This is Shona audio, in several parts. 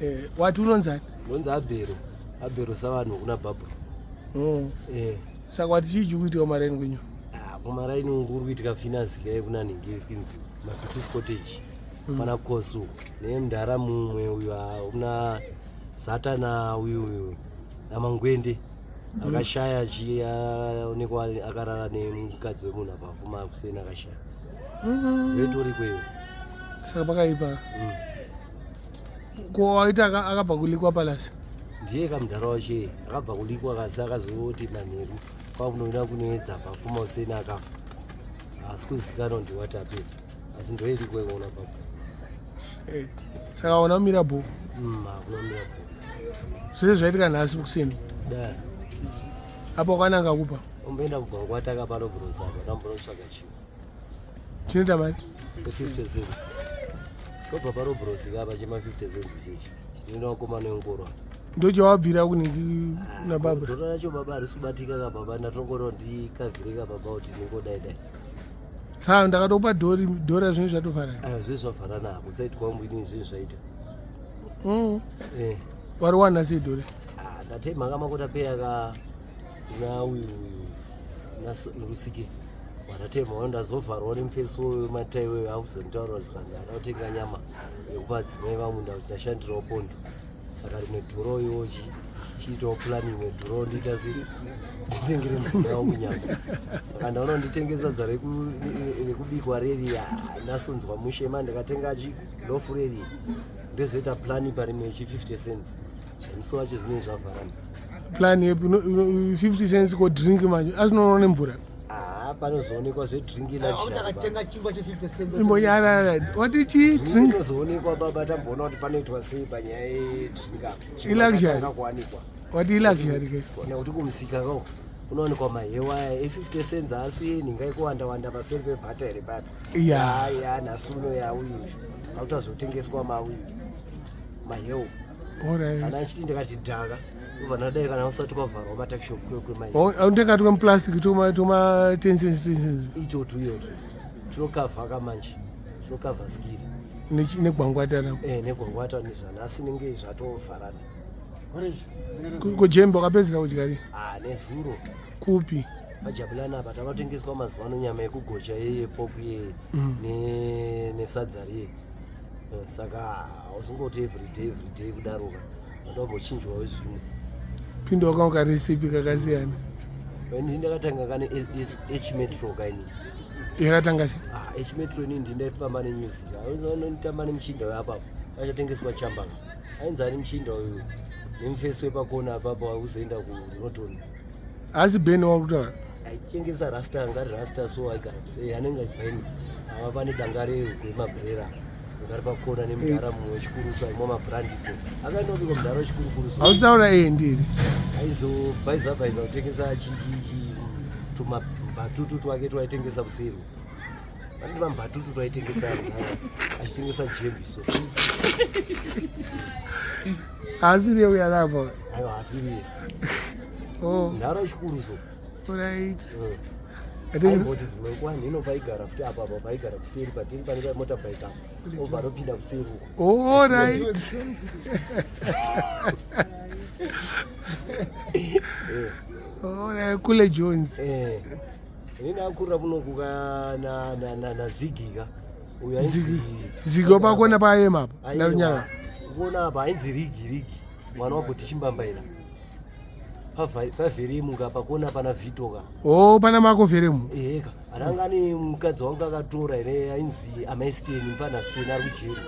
Eh, wati unonzani? Ndonzi Abhero. Abhero savanhu kuna Barbara. Oh. Eh. Saka wati chii chiri kuitika kumaraini kwenyu? Ah, kumaraini uku kuri kuitika finance kai kuna nhingi Mapitis Cottage. Pana Kosu nemudhara mumwe uyu ah, una Satana uyu uyu naMangwende akashaya chi aonekwa akarara nemukadzi wemunhu apa afuma kuseni akashaya. Ndoitori kweyo. Saka pakaipa. Ko waita akabva kulikwa palace? Ndiye kamudhara wacho akabva kulikwa kasi akazoti manheru kwakunoenda kunoedza pafuma useni akafa. Asi kuzikanwa ndiwati apedza. Asi ndoirikwe kuona baba. Saka una mira bho. Hakuna mira bho. Zvese zvaitika nhasi kuseni. Da. Apa wakananga kupa. Umboenda kugwangwata kapano brosa apa ndambonotsvaga chiwo. Chinoita mari? 50 cents. Tobva parobrosi kapa chema 50 cents chichi. Chinoenda vakomana wengoro. Ndochawabvira kunenge na baba. Dhora racho baba harisi kubatika ka baba ndatongoro ndikavhire ka baba kuti ndingodai dai. Saka ndakatopa dhori dhora zvinhu zvatovharana. Ayo zvinhu zvavharana hapo saiti kwangu ini zvinhu zvaita. Eh. Wari wana sei dhori? Ah, ndatema kamakota peya ka na uyu na Rusike. Wandatema wao ndazovharwa nemufesi uyu matai wewe akuzonditaura zvikanzi ada kutenga nyama yekupa adzimai vangu ndashandirawo pondo. Saka rimwe dhoro iwo chiitawo plan imwe dhoro ndiita se nditengere mudzimai wangu nyama. Saka ndaona nditenge sadza rekubikwa reri ndasonzwa mushe ma ndikatenga chi lofu reri ndozoita plan parimwe chi 50 cents. Zvemusi wacho zvinenge zvavharana. Plan yepi 50 cents ko drink manje asinoona nemvura. Ah, panozoonekwa zvedrink luxury. Takatenga chingwa che 50 cents. Imbonyarara. Wati chi drink Inozoonekwa baba tamboona kuti panoitwa sei panyaya yedrink apa. Iluxury. Kuwanikwa. Wati iluxury ke. Nekuti kumusika kako kunowanikwa mahewa aya e50 cents asi nhinga ikuwanda wanda paseri pebhata here papa. Ya. Ya nhasi uno ya uyu. Akutozotengeswa mauyu. Mahewa. Alright. Kana achiti ndikati dhaka. Ubva ndadai kana usati kwavharwa matakishop kwemai. Oh, unotenga tuma plastic tuma tuma 10 cents 10 cents. Itotu iyotu. Tinokavha kamanje. Tinokavha skiri. Negwangwata rako. Eh, negwangwata nezvanhasi nenge zvatovharana. Kujembe wakapedzera kudya ri? Ah, nezuro. Kupi? Pajabulana apa takatengeswa mazuva ano nyama yekugocha yeye pop yeye nesadza riye. Saka hausingoti everyday everyday kudaroka. Ndombochinjwawo zvimwe. Pinda wakaunga recipe kakasiyana. Ini ndakatanga kane H Metro kaini. Yakatanga sei? Ah, H Metro ini ndindaifamba nemusic. Auzonotamba nemuchinda uyu apapo. Achatengeswa chamba. Ainzi ani muchinda uyu? Nemufesi wepakona apapo auzoenda kuNorton. Asi Ben wakutaura. Aitengesa rasta anga ari rasta so aigara kusei anenge Ben. Ava pane danga rewemabrera. Ungari pakona nemudhara mumwe wechikuru so aimwa mabrandi so. Akaenda kubikwa mudhara wechikuru so. Hautaura iye ndiri. Aizobhaiza bhaiza kutengesa chichichi tumabhatutu twake twaitengesa kuseri. Vanoti mabhatutu twaitengesa achitengesa jembi so. Haasiriye uya arapa. Aiwa haasiriye. Oh. Mudhara wechikuru so. Alright. Aimboti dzimwe nguva nhino paigara futi apa apa paigara kuseri patiri pane motorbike apa obva anopinda kuseri uko. Alright. Alright, Kule Jones. Eh. Ini ndakurira kunoku ka na na na na Ziggy ka. Uyu ainzi Ziggy wapakona paayema apa. Narunyara. Kuona apa ainzi Rigi Rigi. Mwana wagoti chimbambaira. Pavheremu ka pakona pana Vito ka. Oh, pana mako vheremu. Eh ka. Aranga ne mukadzi wangu akatora here ainzi Amai Steni mfana Steni ari kujeri.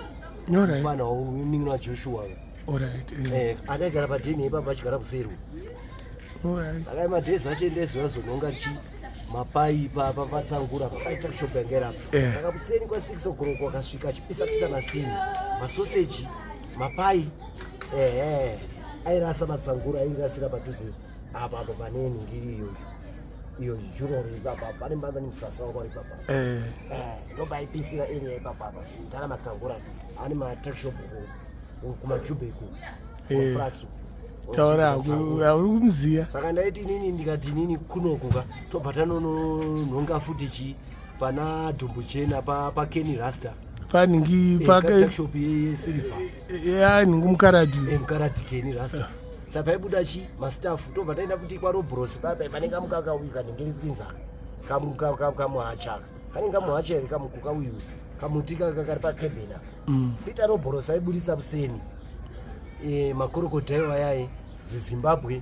Alright. Mfana wanin'ina waJoshua ka. Alright. Eh, akaigara padheni ipapo achigara kuseri. Alright. Saka madhezi acho endezuva zononga chi mapai papa patsangura papaita shop yanga iri apa. Eh. Saka kuseni kwa 6 o'clock wakasvika achipisa pisa masini, masoseji, mapai. Ehe. Airasa matsangura airasira padhuze apa apa pane ningiri iyo. Iyo jurori ipapa pane mbamba nemusasa wangu ari ipapa. Eh. Eh, ndopaipisira area ipapa apa. Ndara matsangura ane ma tuck shop kumajubek Eh. kumaflatsu. Taura hauri kumuziya. Saka ndaiti inini ndikati inini kunoku ka tobva tanononhonga futi chi pana dhumbuchena pa Kenny Rasta. Paningi patuckshop yesilver. Ya, ningi mukaradi. Mukaradi keni rasta. Saka paibuda chi mastaff, tobva taenda futi kwarobrosi papa pane kamukaka uyu kanenge risinza kamuhacha, kanenge kamuhacha here, kamukuka uyu, kamuti kari pakebhena. Peter Robrosi aibudisa kuseni makorokodhayo ayaye ziZimbabwe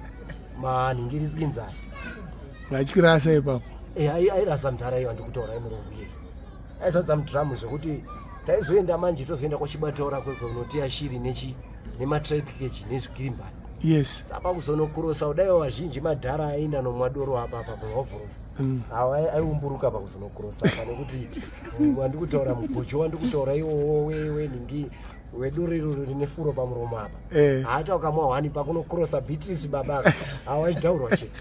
manhingirisikinzara. Vachirasa ipapo. Airasa mudhara iyo andikutaura imurungu iye, aizadza mudhiramu zvekuti taizoenda manje, tozoenda kwachibataura kwekwe unotiya shiri nechi nematripe cage nezvikirimbani. Saka pakuzonokurosa kudaiwo vazhinji madhara aienda nomwa doro apa apa pahovhorosi. Awa aiumburuka pakuzonokurosa apa nekuti wandikutaura mugocho wandikutaura iwowo wenhingi wedoro iroro rine furo pamuromo apa. Haata ukamwa hwani pakunokurosa Beatrice baba awachidhaurwa chete,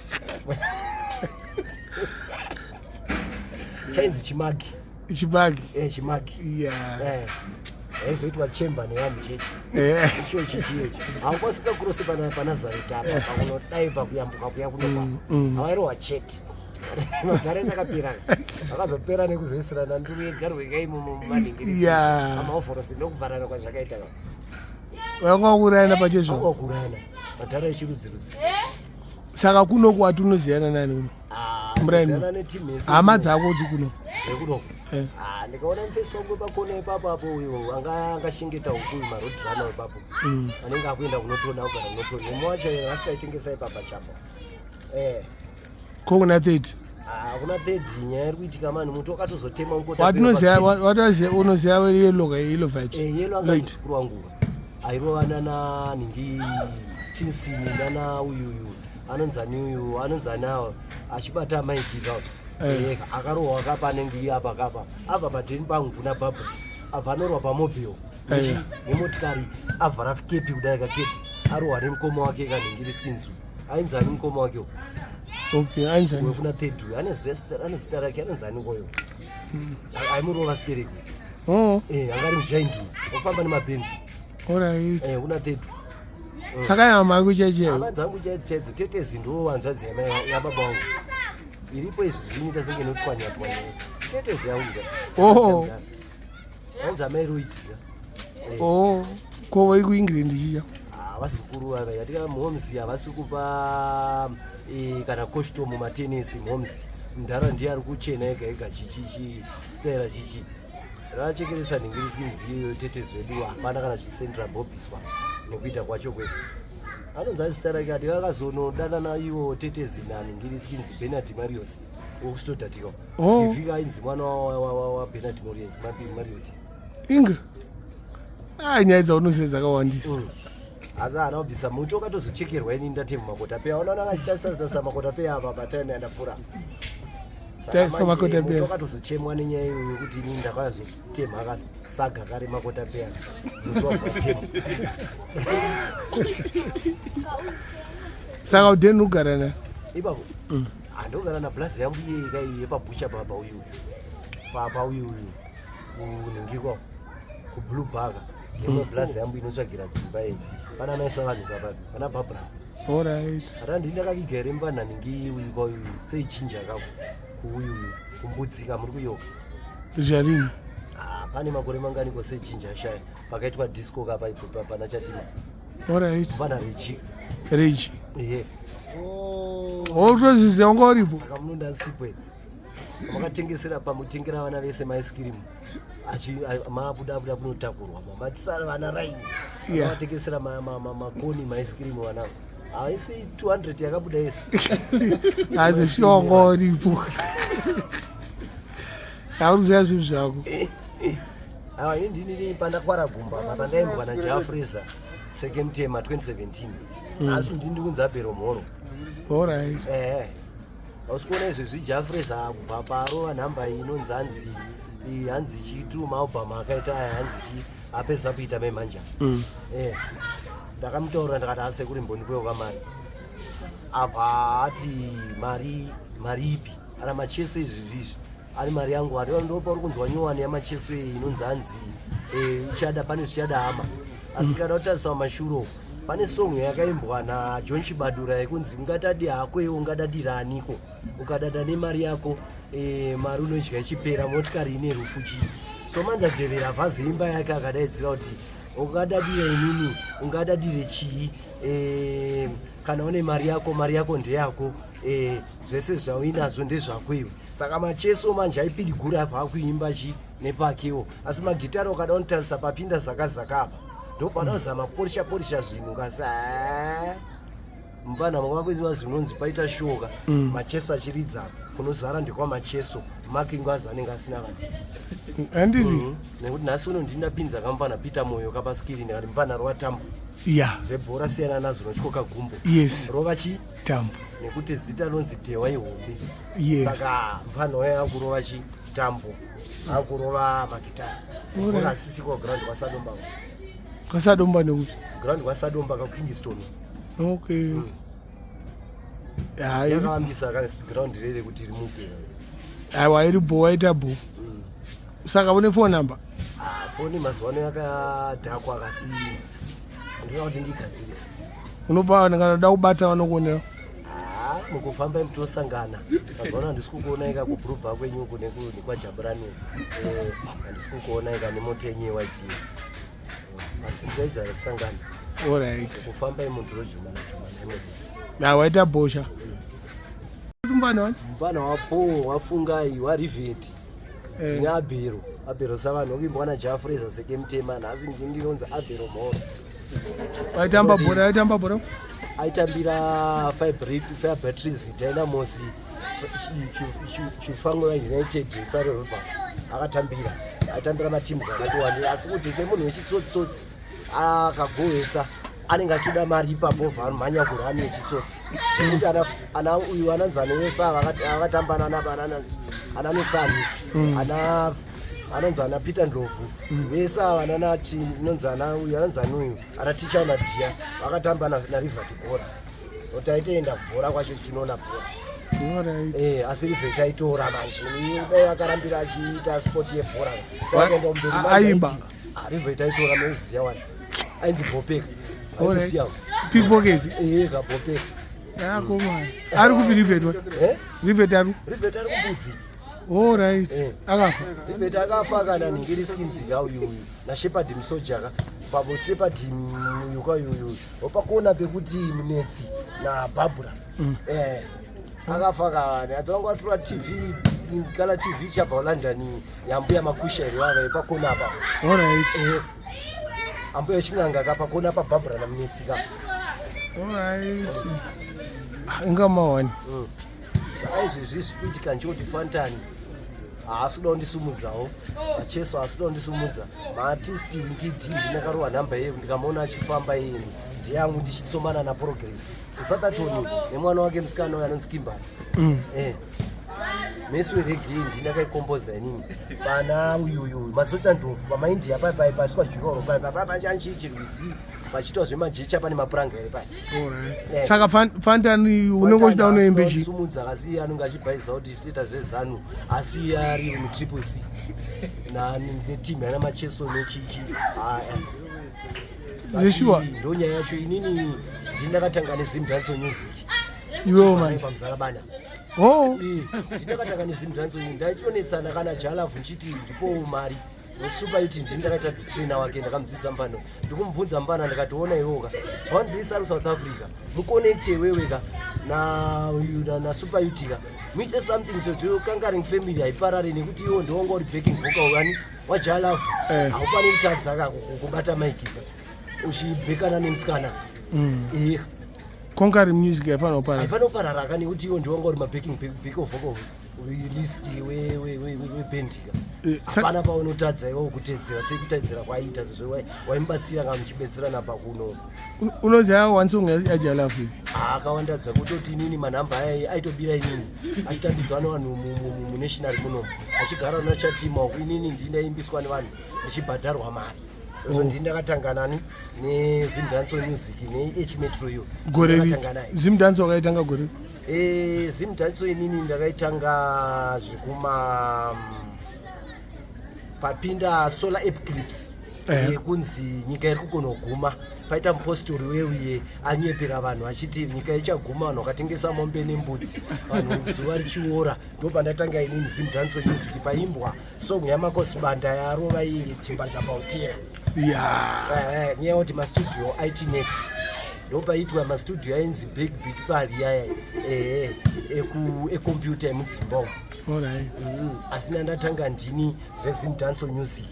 chainzi chimagi. Chibagi. Chimagi. Aizoitwa chemba nevanhu chechi. Icho chichiyochi haukwanisi kakurose panazareta apa pakunodai pakuyambuka kuya kunokwa. Hawairohwa chete, madhara ese akapera, akazopera nekuzoisirana nduru yegarwe kaimomo mumanhingirisi. Amaovhorosi ndokuvharana kwazvakaita. Vanga vakurayana pachezvo. Wakurana madhara echirudzirudzi. Saka kuno kwati unoziyana nani kuno? Muraini. Ziyana netimu yese. Hama dzako dzikuno? Dzekuno. Ah, ndikaona mufesi wangu wepakona ipapo apo, uyo anga angashengeta huku uyu, maroadrunner ipapo. Anenge akuenda kunotona, kugara kunotona umwe wacho asi taitengesa ipapa chapo. Ko kuna 30? Ah, kuna third nyaya iri kuitika mani, muti wakatozotema mukota. Watinoziya, watoziya, unoziya Yellow ka, Yellow Vibes? Yellow anga Lloyd. muzukuru wangu, airova nana ningi tinsini nana uyuyu anonzani uyu anonzani awa achibata maiki ka. Akarohwa kapa anenge iye apa kapa abva padheni pangu kuna bhabha, abva anorwa pamobile nemotikari, avhara kepi kudai kaketi, arohwa nemukoma wake kanhingiri skinzu, ainzani mukoma wake uyu? Okay, ainzani? Wekuna third uyu ane zita rake, anonzani koyo aimurova stereki. Anga ari mugiant uyu ofamba nemabhenzi. Kuna third. Saka hama yako chaicho? Hama dzangu chaidzo chaidzo, tetezi ndo hanzvadzi yababa vangu iripo. Izvi zvinoita senge inotwanya twanya, tetezi yangu ka. Hanzi amai roitika. Oh, ko vai kuEngland chicha? Vazukuru ava yatika mhomes havasi kupa kana koshitomu matenesi mhomes, mudhara ndiye ari kuchena ega ega, chichichi staira chichi ravachekeresa nhingirisikinzi. Tetezi vedu hapana kana chisendera bobviswa nekuita kwacho kwese. Anonzi azita rake ati vakazonodana ivo tetezi nanhingirisikinzi Bernard Marios wekustodatika. Ivhika ainzi mwana waBernard Mariot. Inga ai, nyaya dzaunoziva dzakawandisa. Asi haana kubvisa muti, wakatozochekerwa ini ndatema makotapeya. Unoona akachitasasasa makotapeya apa patime yandapfuura. Saka Taisa manje makotapeya. muti wakatozochemwa nenyaya iyoyo yekuti ini ndakazotema akasaga kare makotapeya, muti wabva watema. Saka udheni ugara naye? Ipapo handogara nablazi yangu iyeye kai yepabhucha papa uyu papa uyu uyu kunhingikwa kublue baka, imwe blazi yangu inotsvagira dzimba iyi pana maisa vanhu papa pana Barbara. Ata ndini ndakaviga here muvana nhingi uyu kwa uyu seichinja kako kuuyu uyu kumbudzika muri kuyoka. Zvarini? Ah, pane makore manganiko seichinja shaya pakaitwa disco kapa ipo pana Chatima. Pana Reji. Reji. Ehe. Wotoziziva wanga uripo. Saka munondasipwe makatengesera pamutengera vana vese maice cream, maabuda buda kunotakurwa matisara vana raini. Vatengesera makoni maice cream vana, haisi 200 yakabuda yese. Asi shuwa wanga uripo, hauziva zvinhu zvako. Awa, ini ndini pandakwara gumba apa pandaimbwa naJafreza Sekemtema 2017, asi ndini ndikunzi abhero mhoro. Ehe, hausi kuona izvezvi Jafreza kubva parova nhamba iyi inonzi hanzi iyi hanzi chitu maalbum akaita aya hanzi chi apedza kuita memanja. Ndakamutaurira ndakati asekuri mbondipewo kamari, abva ati mari, mari ipi? Ana macheso izvi zvizvi ari mari yangu ati ndopa uri kunzwa nyowani yamacheso iyi inonzi hanzi ichada pane zvichada hama. Asi kana kutarisa mumashure uku pane song yakaimbwa naJohn Chibadura yekunzi ungatadi hako iwe ungadadiraniko ukadada nemari yako, mari unodya ichipera, motikari ine rufu chii. Somandla Dhevera avhazoimba yake akadaidzira kuti ungadadire inini, ungadadire chii? Kana une mari yako, mari yako ndeyako. Zvese zvauinazvo ndezvako iwe. Saka Macheso manje aipidigura abva akuimba chi nepakewo, asi magitari ukada unotarisa papinda zakazaka apa ndopada kuzama kuporisha porisha zvinhu kasi mupana mwakuziva zvinonzi paita shoka. Macheso achiridza kunozara ndekwaMacheso, Makingwazi anenge asina vanhu. Handiti? Nekuti nhasi uno ndinapinza kamufana Peter Moyo kapaskiri, ndikati mufana rova tambo. Zvebhora siyana nazvo, notyoka gumbo. Rova chi tambo. Nekuti zita rinonzi Dhewa ihombe. Saka mufana waye akurova chi tambo, akurova magitari. Bhora asisi kwa ground kwaSadomba. Kasadomba nekuti? Ground kwaSadomba kaKingston. Okay. Hayi. Yakavambisa kana ground rere kuti rimuke. Aiwa, iri bo, waita bo. Saka une phone number? Ah, foni mazuva ano yakadhakwa, akasi ndinoda kuti ndiigadzirise. Unopa vanhu kana da kubata vanokuonera. Ah, mukufamba mutosangana. Mazuva ano handisi kukuonai kubrubha kwenyu uku nekwaJaburani. Handisi kukuonai nemota yenyu yewaiti, asi ndaidza sangana. Kufamba imuntu rojumana jumana imomo. Na waita bosha mufana wani. Mufana wapo wafungai waRivheti. Ndine Abhero, Abhero savanhu okuimbwa naJafreza Sekemutema. Nhasi ndini ndinonzi Abhero Mhoro. Waitamba bhora, waitamba bhora. Aitambira Fire Batteries, Dynamos, Chifangura United, Fire Rovers akatambira. Aitambira mateams akati wandei, asi kuti semunhu wechitsotsotsi akagohwesa anenge achitoda mari ipapo, bva anomhanya kurani yechitsotsi, zvekuti ana uyu ananzani wese ava akatamba ana Nesani, ana anonzi ana Peter Ndlovu, vese ava anonzi ana uyu, anonzi ani uyu, ana Ticha naDhiya, vakatamba naRivert bhora, nokuti aitoenda bhora kwacho tichinoona bhora. Asi Rivet aitora manje dai akarambira achiita sport yebhora, dai akaenda kumberi manje. Aimba. Ah, Rivet aitora meuziya wani ainzi Bopeka. Aitosiya. Pickpocket. Kabopeka. Akomana ari kupi Rivet wa? Eh? Rivet ari? Rivet ari kumbudzi. Alright. Akafa? Rivet akafa kana nhingiriskinzika uyu uyu naShepard Musojaka papo Shepard uyu ka uyu wapakona pekuti Munetsi naBhabhura. Akafa kani adzangu atora TV kana TV chabva kuLondon yambuya Makusha iri vava ipakona apa. Ambuya Ching'anga kapakona paBhabhura naMunetsi ka. Alright. Ah, inga mawani. Saka izvezvi zviri kuitika nchoti Fantani haasi kuda kundisumudzawo, Macheso haasi kuda kundisumudza, maartist Ngidi ndinakarohwa nhamba iye ndikamuona achifamba iyeni ndiyangu ndichitsomana naProgress kuSatatoni nemwana wake musikana uyo anonzi Kimbani. Mesi wereggae ndinakaikomboza inini pana uyuyu Mazota Ndlovu pamaindia pai pai paswa juroro pai pai pai pachanchichirwizi pachiitwa zvemajecha pane mapuranga here pai. Saka Fantani unenge uchida unoimbe chi? Sumudza kasi anenge achibhaisa kuti toita zveZANU, asi ari muTriple C netimu yana Macheso nechichi. Zveshuwa. Ndo nyaya yacho. Inini ndini ndakatanga neZimdancehall music. Iwewo manje? Pamuzarabana. Oh. Ndakatanga neZimdancehall, ndaitonetsana kana Jalavu nchiti ndipo mari Super iti ndini ndakaita trainer wake, ndakamudzidzisa mufano. Ndikumubvunza mufana, ndikationa iwoka wandibisa ari South Africa, muconnecte iwewe ka naSuper Utica, muite something so Conquering Family haiparare, nekuti iwo ndiwonga uri backing vocal wani waJalavu. Haufaniri kutadza ka kubata mic ka uchibhekana nemusikana. Conquering Music haifanira kuparara. Haifanira kuparara ka, nekuti iwo ndiwanga uri mabacking back vocal list webhendi ka. Hapana paunotadza iwe kutedzera sekutedzera kwaiita sezvo waimubatsira kana muchibetserana pakuno. Unoziva one song yaJalafu? Akawanda dzakutoti inini manhamba aya aitobira inini achitambidzwa nevanhu munational munomu, achigara nachatima uku, inini ndinaimbiswa nevanhu ndichibhadharwa mari sezvo. Ndini ndakatanga nani neZimdancehall music neH Metro iyo. Gore ripi? Ndakatanga naye. Zimdance wakaitanga gore ripi? Zimdancehall inini ndakaitanga zvekuma papinda Solar Eclipse. Yekunzi nyika iri kugonoguma, paita mupostori weuye anyepera vanhu achiti nyika ichaguma, vanhu vakatengesa mombe nembudzi, vanhu zuva richiora. Ndopandatanga inini Zimdancehall music, paimbwa song yaMakosi Banda yarova iyi, chimba chapautera. Nyaya yekuti mastudio aitinetsi, ndopaitwa mastudio ainzi big big pali yaya ekombyuta emudzimba umu. Asi ndandatanga ndini zveZimdancehall music,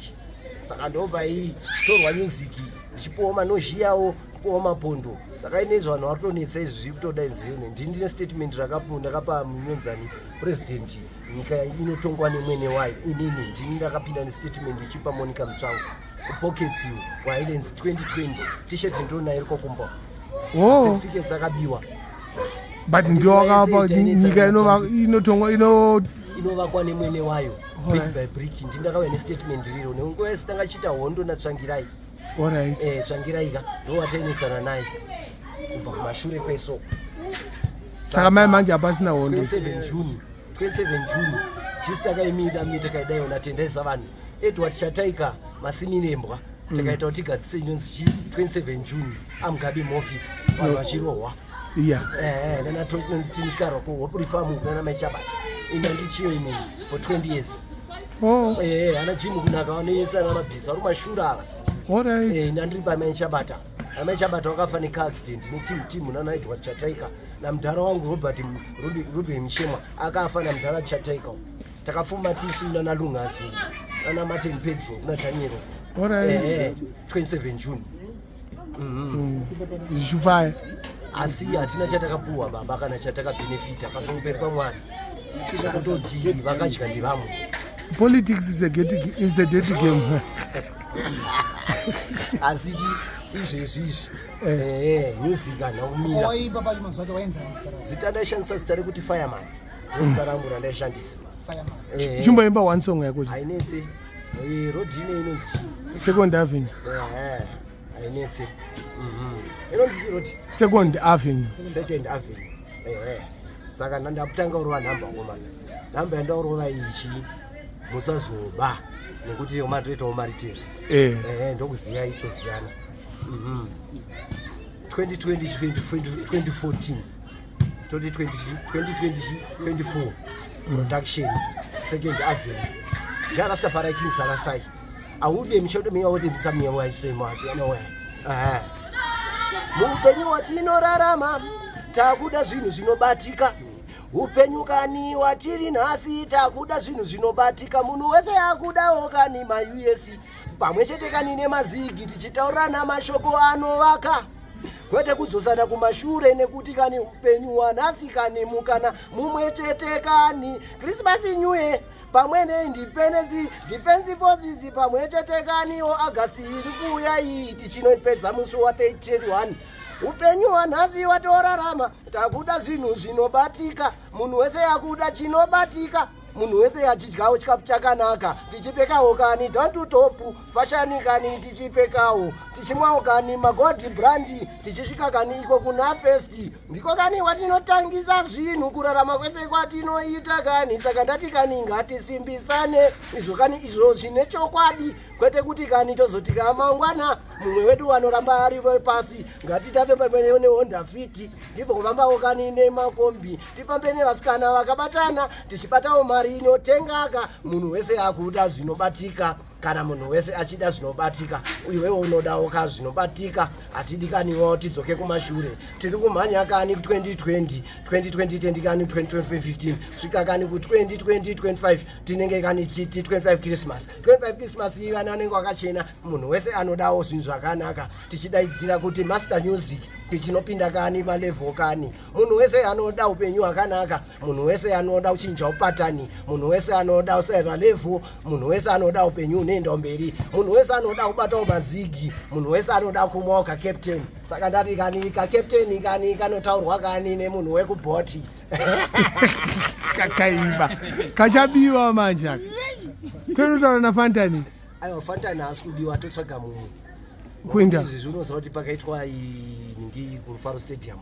saka ndopaitorwa music ndichipuwa manozhiyawo, kupuwa mapondo. Saka inezvo vanhu vari kutonetsa izvi, zviri kutoda nziyo. Ndini ndine statement ndakapa munyonzani president, nyika inotongwa nemwene wayo. Inini ndini ndakapinda nestatement ichipa Monica Mutsvango pockets waIslands 2020 T-shirt, ndonayo iri kokumba. Certificates akabiwa. But ndio wakapa nyika inotongwa ino inovakwa nemwene wayo, brick by brick. Ndini ndakauya nestatement riro nenguva yese tanga chiita hondo naTsvangirai. Tsvangirai ka ndowatainetsana naye kubva kumashure kweso. Saka mai manje hapasina hondo. 27 June, 27 June tisi takaimira mi takaidaiwo naTendai vanhu Edward Chataika Masimirembwa, takaita kuti tigadzise inonzi chi 27 June, aMugabe muofisi, vanhu vachirohwa. Nanatinikarwa kuHope Reform nana Maichabata, ina ndichiyo inini for 20 years. Ana Jimu Kunaka vanoyesa namabhisa vari mashura ava. Nandiri paMaichabata, aMaichabata wakafa necar accident netimu timu nana Edward Chataika namudhara wangu Robert Ruben Mushemwa akafa namudhara Chataika. Takafuma tisu nana Lungazi nana Martin Pedro kuna Daniel. 27 June. Zvichifaya. Asi hatina chatakapuwa baba, kana chatakabhenefita pamberi pamwari, kutoti vakadya ndevamwe. Politics is a dirty game. Asi izvezvi izvi music hana kumira. Waimba pacho mazuva acho wainzani zita rako? Zita ndaishandisa zita rekuti Fireman, ndozita rangu randaishandisa. Fireman. Chimboimba one song yako. Hainetse. Road ine inonzi chii? Second Avenue. Hainetse. Inonzi chii road? Second Avenue. Second Avenue. Saka ndakutanga kurova nhamba komana, nhamba yandaurova ichi musazoba nekuti matoitawo mari tese. Ndokuziya itoziyana. 2020, 2014, 2020, 2020, 24 production, Second Avenue, jarastafari King Salasai aude mishodo miyawotembisamiyawaisemwaanowe. Muupenyu watinorarama takuda zvinhu zvinobatika. Upenyu kani watiri nhasi takuda zvinhu zvinobatika. Munhu wese akudawo kani maUS pamwe chete kani nemazigi, tichitaurirana mashoko anovaka, kwete kudzosana kumashure, nekuti kani upenyu hwanhasi kani mukana mumwe chete kani. Christmas, New Year pamwe neIndependence, Defense Forces pamwe chete kaniwo August iri kuuya iyi, tichinopedza musi wa31. Upenyu hwanhasi watorarama takuda zvinhu zvinobatika. Munhu wese akuda chinobatika, munhu wese achidyawo chikafu chakanaka, tichipfekawo kani down to top fashion kani, tichipfekawo, tichimwawo kani maGold brand, tichisvika kani iko kuna first, ndiko kani watinotangisa zvinhu kurarama kwese kwatinoita kani. Saka ndati kani ngatisimbisane izvo kani, izvo zvine chokwadi, kwete kuti kani tozoti kamangwana mumwe wedu anoramba ari pasi. Ngatitafe pamwe neHonda Fit, ndibvo kufambawo kani nemakombi, tifambe nevasikana vakabatana, tichibatawo mari inotengaka. Munhu wese akuda zvinobatika. Kana munhu wese achida zvinobatika, iwewe unodawo ka zvinobatika. Hatidikaniwo tidzoke kumashure. Tiri kumhanya kani 2020, 2020 kani, 2015 svika kani ku2020 25, tinenge kani titi 25 Christmas, 25 Christmas iyi vana vanenge vakachena. Munhu wese anodawo zvinhu zvakanaka, tichidaidzira kuti master music, tichinopinda kani malevel kani. Munhu wese anoda upenyu hwakanaka, munhu wese anoda kuchinja upatani, munhu wese anoda usaira level, munhu wese anoda upenyu unoenda mberi, munhu wese anoda kubatawo mazigi, munhu wese anoda kumwawo kaCaptain. Saka ndati kani kaCaptain kani kanotaurwa kani nemunhu wekubhoti. Kakaimba kachabiwa manje aka, tonotaura naFantani. Aiwa, Fantani haasi kudiwa, totsvaga mumwe. Kuenda. Izvi zvinoziva kuti pakaitwa ningi kuRufaro Stadium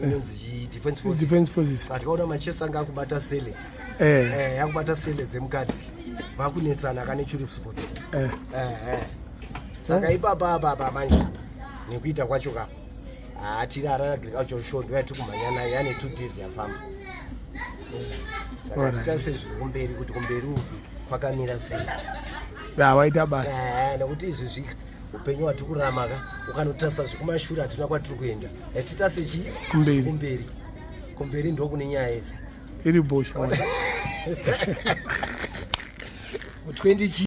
inonzi Defense Forces. Defense Forces. Atikaona machesi anga akubata sele. Akubata sele dzemukadzi, vakunetsana kane churi sport. Saka ipapa apa apa manje apa nekuita kwacho ka, hatiri Harare Agricultural Show, ndo yatiri kumhanya nayo, yane 2 days yafamba. Saka titarise zviri kumberi, kuti kumberi uku kwakamira sei. Ya, waita basa. Nekuti izvi upenyu hwatiri kurarama ka, ukanotarisa zvekumashure hatina kwatiri kuenda. Yatitase chii? Kumberi. Kumberi, kumberi ndokune nyaya yese. Iri bosha. 20 chi.